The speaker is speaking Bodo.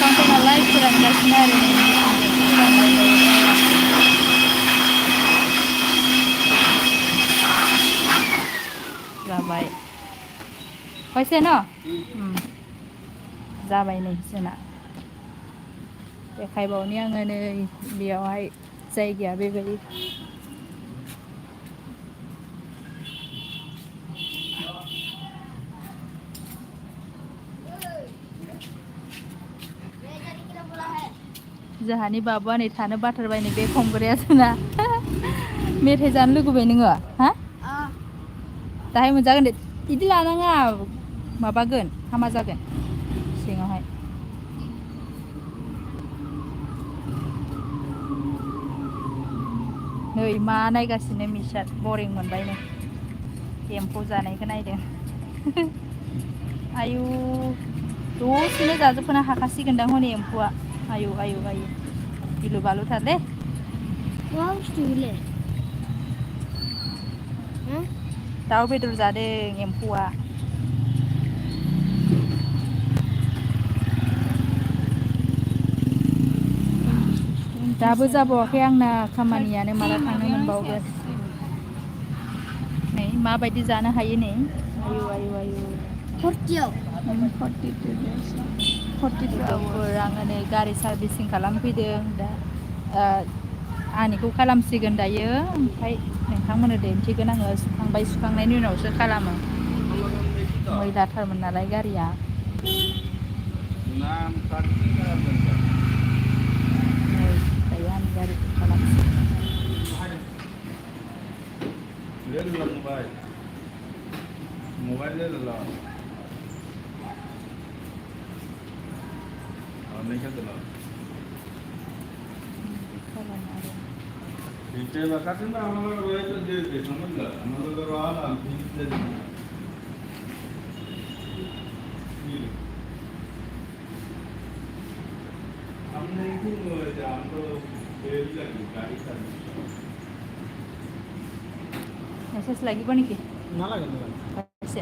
संथ'वाखै नालाय फोरानगासिनो आरो जाबाय हयसे न' जाबाय नै जोंना देखायबावनि आङो नै बेयावहाय जायगाया बेबायदि जोंहानि बाबुआ नै थानो बाथारबाय नै बे खमग्राया जोंना मेथाइ जानो लुगैबाय नोङो हा दाहाय मोनजागोन दे बिदि लानाङा माबागोन हामा जागोन सिङावहाय नै मा नायगासिनो मिसार बरिं मोनबाय नै एम्फौ जानायखौ नायदों आयु दसेनो जाजोबखोनो हाखासिगोनदां हनै एम्फौआ आयु आयु आयु गिलु बालुथारलै मा बुस्थु बेलाय दाउ बेदर जादों एम्फौआ दाबो जाबावाखै आंना खामानियानो माला थांनो मोनबावगोन नै माबायदि जानो हायो नै आयु आयु आयु 42 आङो नै गारि सार्भिसिं खालामफैदों दा आंनिखौ खालामसिगोन दायो ओमफ्राय नोंथांमोननो दिन्थिगोन आङो सुखांनायनि उनावसो खालामो मैलाथारमोन नालाय गारिया दायो आं गारिखौ खालामसिगोन मोबाइल ले लो और नहीं क्या चला पीछे बता ना हमारा रोए तो दे दे समझ ला हमारा तो रहा ना पीछे दे हमने क्यों जान तो देर लगी गाड़ी सर्विस मेसेज লাগিব নেকি नालागे